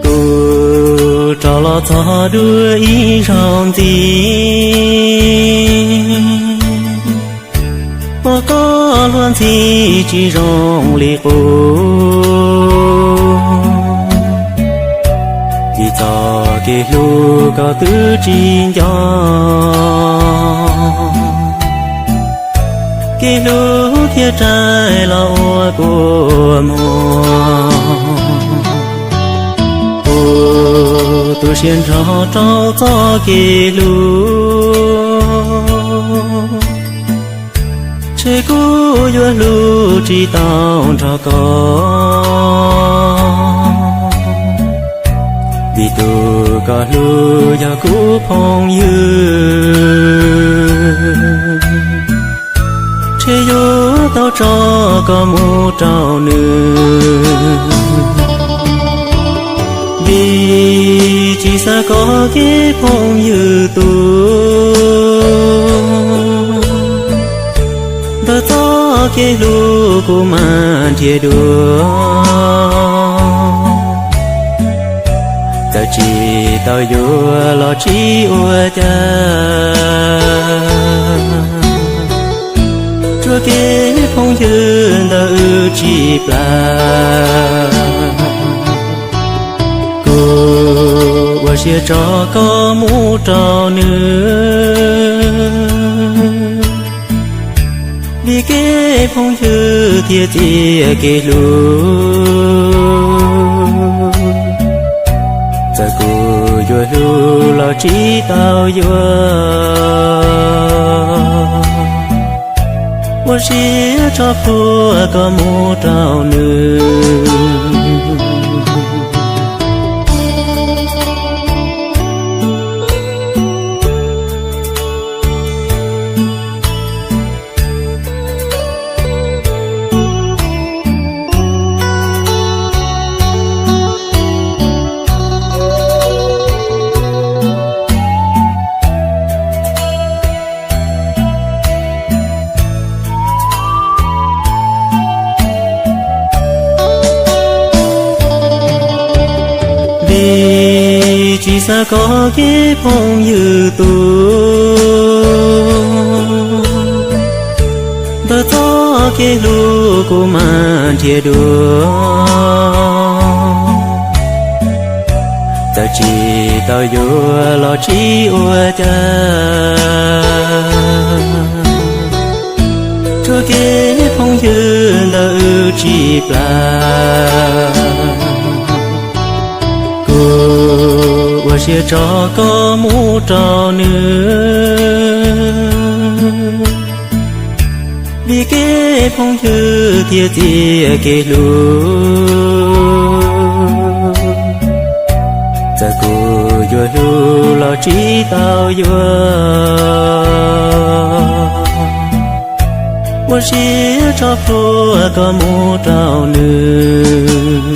Kuv rov los txog dua ib zaug ntxiv, pom koj luag ntxhi tsis zoo li qub, vim txoj kev hlub koj twb tsis nco, kev hlub thiab rais los ua kua muag. Kuv tu siab nrho rau txoj kev hlub, ntshe kuv yuav hlub tsis tau nrog koj, vim tus koj hlub yog kuv phooj ywg, ntshe yuav tau tso koj mus rau nws. Vim tsis xav koj kev phooj ywg tus, ntawm txoj kev hlub kuv mam nrhiav dua. Txawm tsis tau yuav los tsis ua cas, tsuas kev phooj ywg ntawm wb tsis plam. Kuv ua siab tso koj mus rau nws, vim kev phooj ywg thiaj txias kev hlub. Txawm kuv yuav hlub los tsis tau yuav, ua siab tso plhuav koj mus rau nws. Vim tsis xav koj kev phooj ywg tus, ntawm txoj kev hlub kuv mam nrhiav dua. Txawm tsis tau yuav los tsis ua cas, tsuas kev phooj ywg ntawm wb tsis plam. Kuv ua siab tso koj mus rau nws, vim kev phooj ywg thiaj txias kev hlub. Txawm kuv yuav hlub los tsis tau yuav, ua siab tso plhuav koj mus rau nws.